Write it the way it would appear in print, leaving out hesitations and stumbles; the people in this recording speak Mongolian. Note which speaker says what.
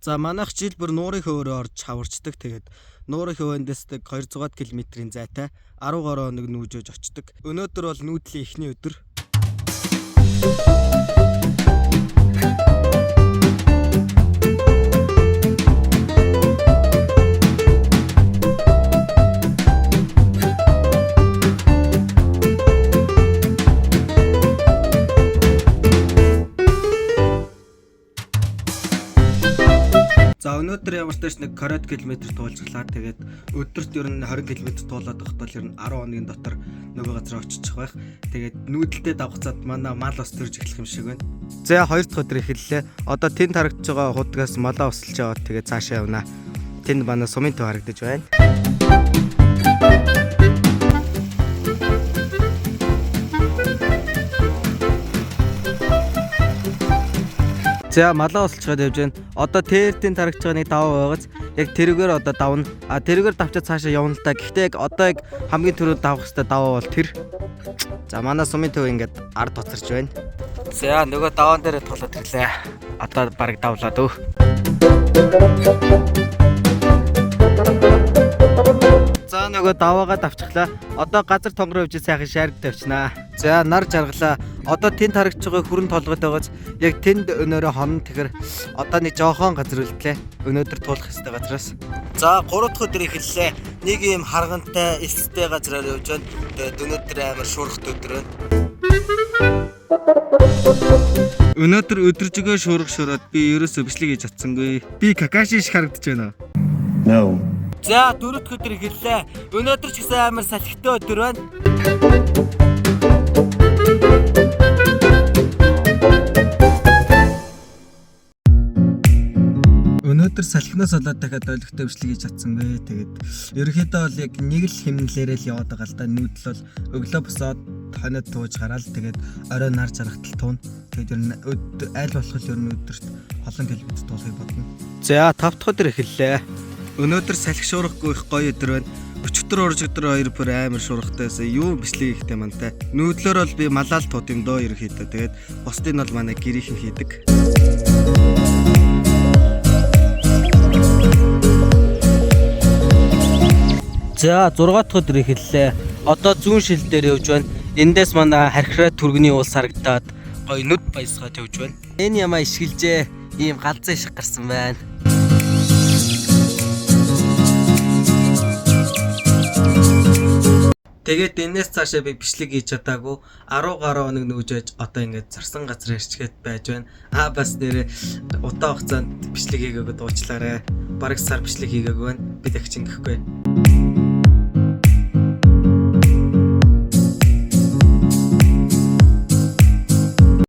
Speaker 1: За манайх жил бүр нуурын хөөрөө орж хаварчдаг. Тэгээд нуурын хөвөндөөс 200 км-ийн зайтай 10 гаруй хоног нүүжөөж очдог. Өнөөдөр бол нүүдлийн эхний өдөр. За өнөөдөр ямар ч тач нэг 20 км туулжглаа. Тэгээд өдөрт ер нь 20 км туулаад байхад бол ер нь 10 хоногийн дотор нөгөө газар очих байх. Тэгээд нүүдэлтэй давхцаад манай мал бас төрж эхлэх юм шиг байна. За хоёр дахь өдөр эхэллээ. Одоо тэнд харагдаж байгаа худгаас малаа усалж яваад тэгээд цаашаа явна. Тэнд манай сумын төв харагдаж байна. За малаа усалчгаад явж байна. Одоо тэр тэнд харагдаж байгаа нэг даваа байгааз яг тэрүүгээр одоо давна. А тэрүүгээр давчаад цаашаа явна л та. Гэхдээ яг одоо яг хамгийн түрүүд давах хэвээр даваа бол тэр. За манай сумын төв ингээд ард тоцорч байна. За нөгөө даваан дээр тулаад ирлээ. Одоо бараг давлаад өг. За нөгөө даваагаа давчглаа. Одоо газар тонгороо явж сайхан шаард тавьчихнаа. За нар жаргалаа. Одоо тэнд харагдж байгаа хүрэн толгойд байгааз яг тэнд өнөөрөө хонно тэгэхээр одоо нэг жоохон газар үлдлээ. Өнөөдөр туулах ёстой газраас. За 3 дахь өдөр эхэллээ. Нэг юм харгантай, элстэй газраар явж байна. Тэгээд өнөөдөр амар шуурхт өдөр байна. Өнөөдөр өдөржигөө шуурга шуураад би ерөөсөө бичлэг хийж чадсангүй. Би Какаши шиг харагдаж байна.
Speaker 2: No.
Speaker 1: За дөрөв дэх өдөр эхэллээ. Өнөөдөр ч гэсэн амар салхитай өдөр байна. Өнөөдөр салхинаас болоод дахиад ойлгохтой бичлэг хийж чадсангүй. Тэгээд ерөнхийдөө бол яг нэг л хэмнэлээрээ л яваад байгаа л да. Нүүдэл бол өглөө босоод хоноод тууж гараал тэгээд орой нар жаргатал туuna. Тэгээд ер нь аль болох л ер нь өдөрт олон километр туулахыг бодно. За тав дахь өдөр эхэллээ. Өнөөдөр салхи шуургагүй их гоё өдөр байна. Өчигдөр уржигдөр хоёр бүр амар шуургатай байсан. Юу бичлэг ихтэй мантай. Нүүдлөөр бол би малаал тууд юм дөө ерөнхийдөө. Тэгээд бусдыг нь бол манай гэрийнхэн хийдэг. За 6 дахь өдөр эхэллээ. Одоо зүүн шил дээр явж байна. Эндээс манай хархираа түргэний уулс харагдаад гоё нүд баясгаа тавьж байна. Энэ ямаа ишгэлжээ. Ийм галзуу ишг гарсан байна. Тэгээд энэс цаашаа би бичлэг хийж чадаагүй 10 гаруй хоног нүүжээж одоо ингээд зарсан газар ирчгээд байж байна. Аа бас нэрээ удаан хугацаанд бичлэг хийгээгүй дуучлаарэ. Бараг сар бичлэг хийгээгүй байна. Би дахиж ингэхгүй.